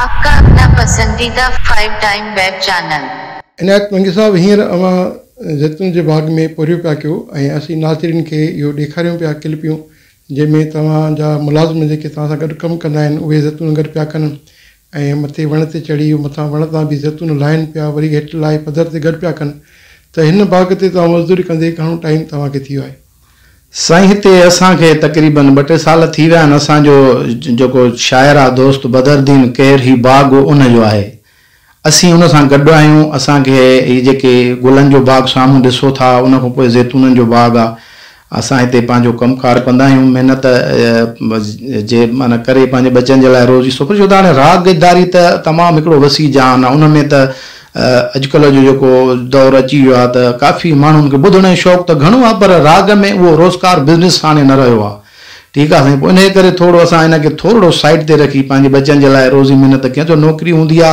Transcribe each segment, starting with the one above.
آپ ڪا اپنا پسنديده فائيو ٽائيم ويب چينل. عنايت منگي صاحب هينئر اوهان زيتون جي باغ ۾ پورهيو پيا ڪيو ۽ اسين ناظرين کي اهو ڏيکاريون پيا ڪلپيون جنهن ۾ توهان جا ملازم جيڪي توهان سان گڏ ڪم ڪندا آهن اهي زيتون گڏ پيا ڪن ۽ مٿي وڻ تي چڙهي مٿان وڻ تان به زيتون لاهين پيا وري هيٺ لاهي پڌر تي گڏ پيا ڪن ته هن باغ تي توهان مزدوري ڪندي گهڻو ٽائيم توهان کي ٿي ويو آهي؟ سائين هتي اسان کي تقريبن ٻه ٽي سال ٿي ويا آهن اسان جو جيڪو شاعر آ دوست بدرالدين ڪير هي باغ ان جو آهي اسين ان سان گڏ آهيون، اسان کي هي جيڪي گلن جو باغ سامهون ڏسو ٿا، ان کان پوء زيتونن جو باغ آ، اسان هتي پنهنجو ڪم ڪار ڪندا آهيون، محنت جي معنيٰ ڪري پنهنجي ٻچن جي لاء روزي سوپري، ڇو ته هاڻي راڳداري ته تمام هڪڙو وسيع جهان آ، ان ۾ ته اڄڪلهه جو جيڪو دور اچي ويو آ ته ڪافي ماڻهن کي ٻڌڻ جو شوق ته گهڻو آ پر راڳ ۾ اهو روزگار بزنس هاڻي نه رهيو آ. ٺيڪ آ سائين پوء انهيء ڪري ٿورو اسان ان کي ٿورڙو سائيڊ تي رکي پنهنجي ٻچن جي لاء روزي محنت ڪيون ڇو نوڪري هوندي آ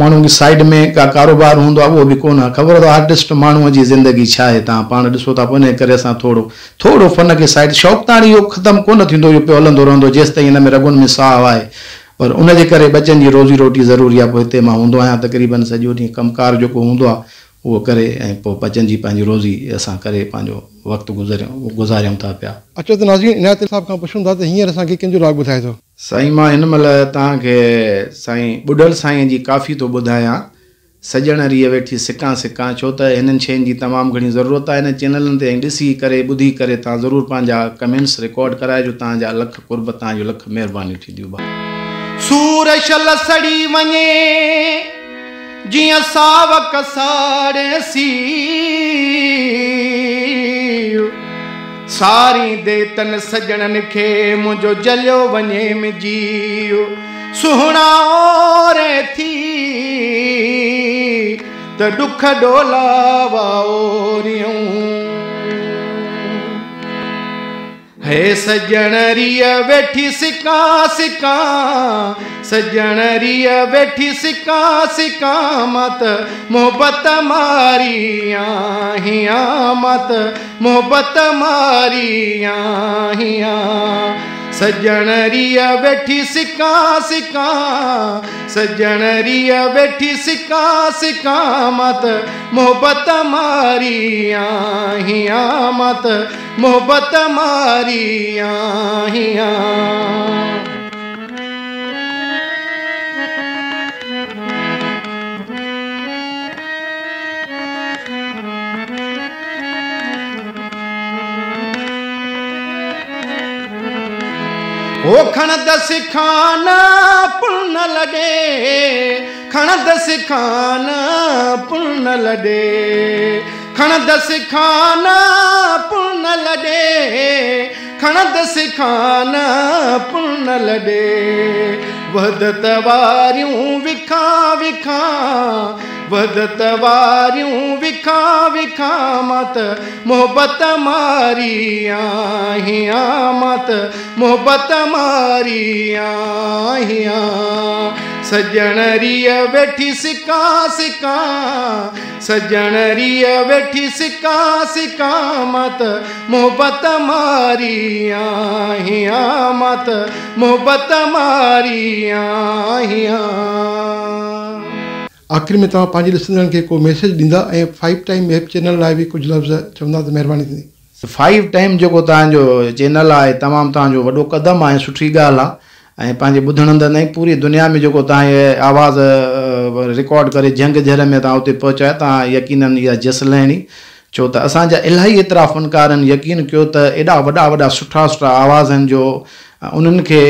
ماڻهو کي سائيڊ ۾ ڪا ڪاروبار هوندو آ اهو به ڪونه خبر اٿو آرٽسٽ ماڻهو جي زندگي ڇا آهي توهان پاڻ ڏسو ٿا پوء انهيء ڪري اسان ٿورو ٿورو فن کي سائيڊ شوق ته هاڻي اهو ختم ڪونه ٿيندو اهو پيو هلندو رهندو جيستائين هن ۾ رڳن ۾ ساهه آهي پر ان جي ڪري ٻچن جي روزي روٽي ضروري آ پوء هتي مان هوندو آهيان تقريبن سڄو ڏينهن ڪم ڪار جيڪو هوندو آ اهو ڪري ۽ پوء ٻچن جي پنهنجي روزي اسان ڪري پنهنجو وقت گذاريون ٿا پيا. اچو ته ناظرين عنايت صاحب کان پڇون ٿا ته هينئر اسان کي ڪنهن جو راڳ ٻڌائي ٿو. سائين مان هن مهل توهان کي سائين ٻڍل سائين جي ڪافي ٿو ٻڌايان سڄڻ ريء ويٺي سڪان سڪان ڇو ته هنن شين جي تمام گهڻي ضرورت آهي هن چينلن تي ۽ ڏسي ڪري ٻڌي ڪري توهان ضرور پنهنجا ڪمينٽس رڪارڊ ڪرائجو توهان جا لک قرب توهان جون لک مهربانيون ٿينديون ڀاء. سور شل سڙي وڃي. جيئن ساوڪ ساڙي سيء، ساريندي تن سڄڻن کي منهنجو جليو وڃي م جيء، سهڻا اوري ٿي ته ڏک ڏولاوا اوريون. هي سڄڻ ريء ويٺي سڪان سڪان، سڄڻ ريء ويٺي سڪان سڪان، مان ته محبت ماري آهيان، مان ته محبت ماري آهيان. سڄڻ ريء ويٺي سڪان سڪان، سڄڻ ريء ويٺي سڪان سڪان، مان ته محبت ماري آهيان، مان ته محبت ماري آهيان. هو کڻندس کان پل نه لڏي، کڻندس کان پل نه لڏي. کڻندس کان پل نه لڏي، کڻندس کان پل نه لڏي، وحدت واريون وکان وکان، وحدت واريون وکان وکان، مان ته محبت ماري آهيان، مان ته محبت ماري آهيان. سڄڻ ريء ويٺي سڪان سڪان، سڄڻ ريء ويٺي سڪان سڪان، مان ته محبت ماري آهيان، مان ته محبت ماري آهيان. آخر ۾ توهان پنهنجي ڏسندڙن کي ڪو ميسيج ڏيندا ۽ فائيو ٽائيم ويب چينل لاء به ڪجهه لفظ چوندا ته مهرباني ٿيندي. فائيو ٽائيم جيڪو توهان جو چينل آهي تمام توهان جو وڏو قدم آهي سٺي ڳالهه آهي ۽ پنهنجي ٻڌڻندن ۽ پوري دنيا ۾ جيڪو توهان هي آواز رڪارڊ ڪري جهنگ جهر ۾ توهان اتي پهچايو توهان يقينن اها جس لهڻي ڇو ته اسان جا الاهي ايترا فنڪار آهن يقين ڪيو ته ايڏا وڏا وڏا سٺا سٺا آواز آهن جو انهن کي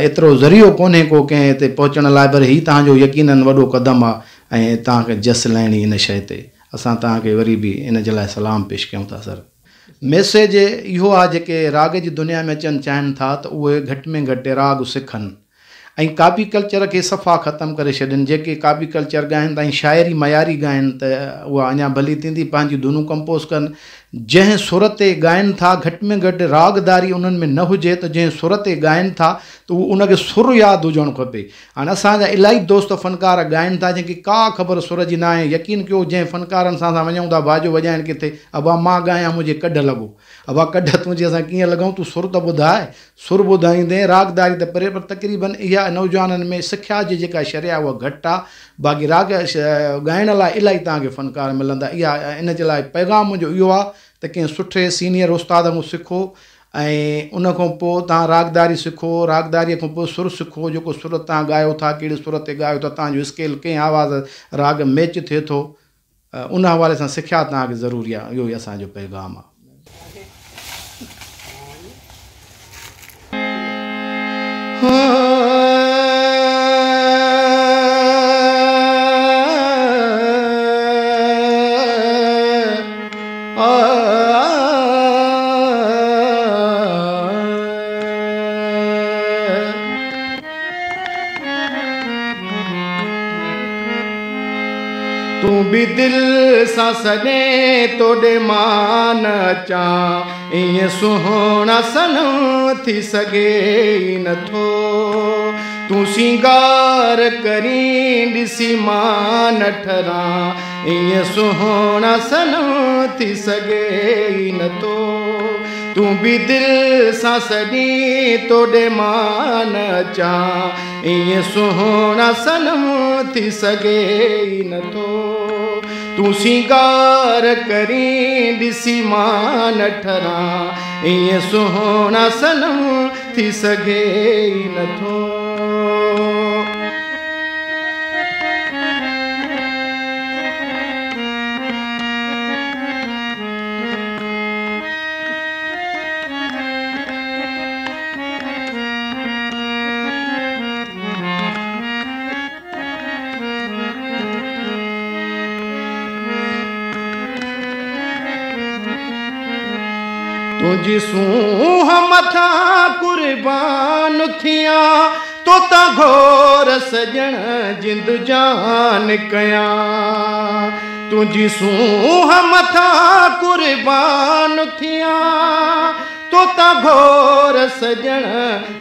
ايترو ذريعو ڪونهي ڪو ڪنهن تي پهچڻ لاء پر هي توهان جو يقينن وڏو قدم آهي ۽ توهان کي جس لهڻي ان شيء تي اسان توهان کي وري به ان جي لاء سلام پيش ڪيون ٿا سر. ميسيج اهو آ جيڪي راڳ جي دنيا ۾ اچڻ چاهين ٿا ته اهي گهٽ ۾ گهٽ راڳ سکن ۽ ڪاپي ڪلچر کي صفا ختم ڪري ڇڏين جيڪي ڪاپي ڪلچر ڳائين ٿا ۽ شاعري معياري ڳائين ته اها اڃا ڀلي ٿيندي پنهنجي ڌنون ڪمپوز ڪن جنهن سر تي ڳائن ٿا گهٽ ۾ گهٽ راڳداري انهن ۾ نه هجي ته جنهن سر تي ڳائن ٿا ته اهو ان کي سر ياد هجڻ کپي. هاڻي اسان جا الاهي دوست فنڪار ڳائن ٿا جن کي ڪا خبر سر جي ناهي. يقين ڪيو جنهن فنڪارن سان اسان وڃون ٿا باجو وڄائڻ ڪٿي، ابا مان ڳايان منهنجي ڪڍ لڳو. ابا ڪڍ تنهنجي اسان ڪيئن لڳون تون سر ته ٻڌاء. سر ٻڌائيندين راڳداري ته پري پر تقريبن اها نوجوانن ۾ سکيا جي جيڪا شرح آهي اها گهٽ آهي. باقي راڳ ڳائڻ لاء الاهي توهان کي فنڪار ملندا. اها ان جي لاء پيغام منهنجو اهو آهي ته ڪنهن سٺي سينيئر استاد کان سکو ۽ ان کان پوء توهان راڳداري سکو، راڳداريء کان پوء سر سکو، جيڪو سر توهان ڳايو ٿا ڪهڙي سر تي ڳايو ٿا، توهان جو اسڪيل ڪنهن آواز راڳ ميچ ٿئي ٿو، ان حوالي سان سکيا توهان کي ضروري آهي، اهو ئي اسان جو پيغام آهي. تون به دل سان سڏين توڏي مان نه اچان، ائين سهڻا صنم ٿي سگهي ئي نٿو. تون سينگار ڪرين ڏسي مان نه ٺران، ائين سهڻا صنم ٿي سگهي ئي نٿو. تون به دل سان سڏين توڏي مان نه اچان، ائين سهڻا صنم ٿي سگهي ئي نٿو. تون سينگار ڪرين ڏسي مان نه ٺران، ائين سهڻا صنم ٿي سگهي ئي نٿو. تنهنجي سونهن مٿان قربان ٿيان، تو تان گهور سڄڻ جند جان ڪيان. تنهنجي سونهن مٿان قربان ٿيان، تو تان گهور سڄڻ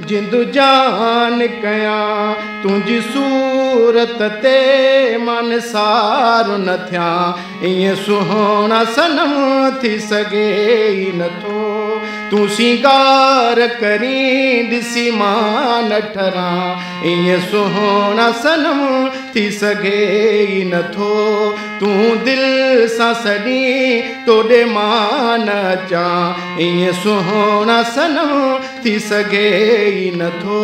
جند جان ڪيان. تنهنجي صورت تي مان سار نه ٿيان، ائين سهڻا صنم ٿي سگهي ئي نٿو. تون سينگار ڪرين ڏسي مان نه ٺران، ائين سهڻا صنم ٿي سگهي ئي نٿو. تون دل سان سڏين توڏي مان نه اچان، ائين سهڻا صنم ٿي سگهي ئي نٿو.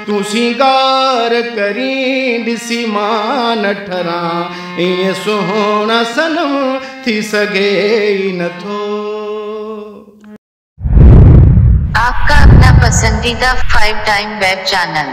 تون سينگار ڪرين ڏسي مان نه ٺران، ائين سهڻا صنم ٿي سگهي ئي نٿو. आपका अपना पसंदीदा 5 टाइम वेब चैनल।